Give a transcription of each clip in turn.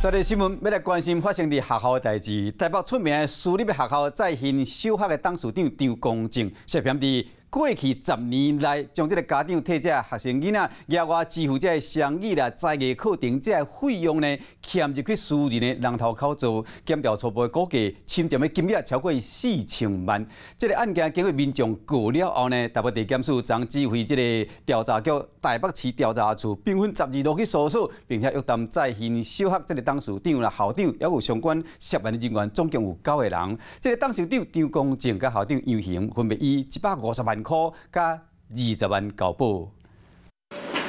這個新聞欲來關心發生佇學校的代誌。台北出名的私立學校再興小學的董事長張公正，涉嫌佇過去10年內，將這个家長替這學生囡仔額外支付這个雙語啦、才藝課程這个費用呢，嵌入去私人的人頭口做，檢調初步估計，侵佔的金額超過4000萬。這个案件經過民眾告了後呢，台北地檢署昨指揮這个調查局台北市調查處兵分十二路去搜索，並且約談再興小學這个董事長啦、校長，抑有相關涉案的人員，總共有九個人。這个董事長張公正佮校長楊雄，分別以150萬塊佮20萬交保。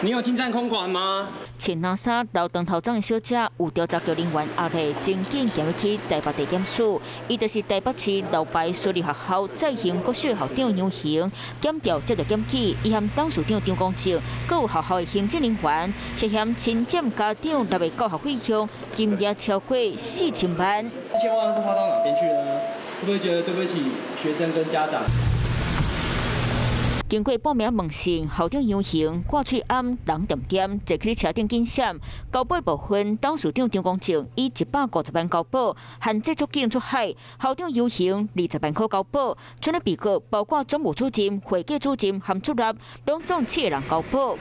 你有侵占公款嗎？穿藍衫留長頭鬃的小姐，有調查局人員押來真緊行入去台北地檢署，伊就是台北市老牌私立學校再興國小校長楊雄，檢調接到檢舉，伊和董事長張公正，閣有學校的行政人員，涉嫌侵佔家長納的教學費用，金額超過4000萬。 1000萬是花到哪邊去了呢？會不會覺得對不起學生跟家長？經過報名問訊，校長楊雄掛喙罨，人恬恬，坐佇車頂緊閃。交保部分，董事長張公正以150萬交保，限制出境出海。校長楊雄20萬塊交保，剩的被告包括總務主任、會計主任含出納，攏總七個人交保。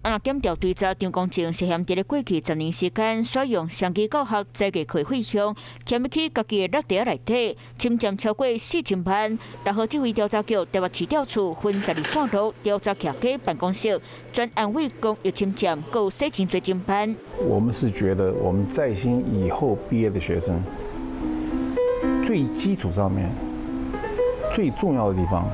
啊！檢調追查張公正涉嫌佇咧過去10年時間，使用雙語教學才藝課費用，嵌入去家己的落袋內底，侵佔超過4000萬。聯合指揮調查局台北市調處分十二線路調查徛家辦公室，專案為公益侵佔，閣有洗錢罪偵辦。我們是覺得我們再興以後畢業的學生，最基礎上面最重要的地方。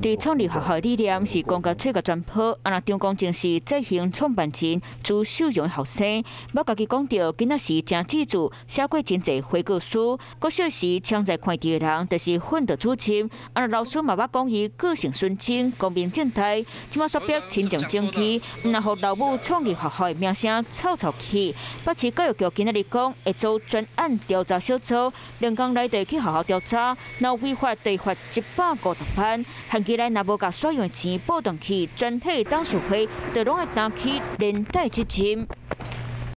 佇創立學校理念是公共吹共傳播，啊若張公正是再興創辦人朱秀榮後生，捌家己講著，囡仔時誠志住，寫過真濟悔過書。國小時常在看著的人，就是訓導主任。啊若老師嘛捌講伊個性純真、光明正大，這馬煞逼親像爭氣，毋若予老母創立學校的名聲臭臭去。北市教育局今仔日講，會組專案調查小組，2工內就去學校調查，若違法就罰150萬。限期內若無共使用的錢補轉去，全體董事會就攏會擔起連帶責任。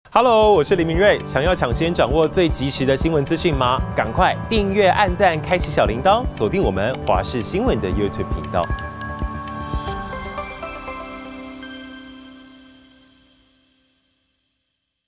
Hello，我是林明瑞。想要搶先掌握最及時的新聞資訊嗎？趕快訂閱、按讚、開啟小鈴鐺，鎖定我們華視新聞的 YouTube 頻道。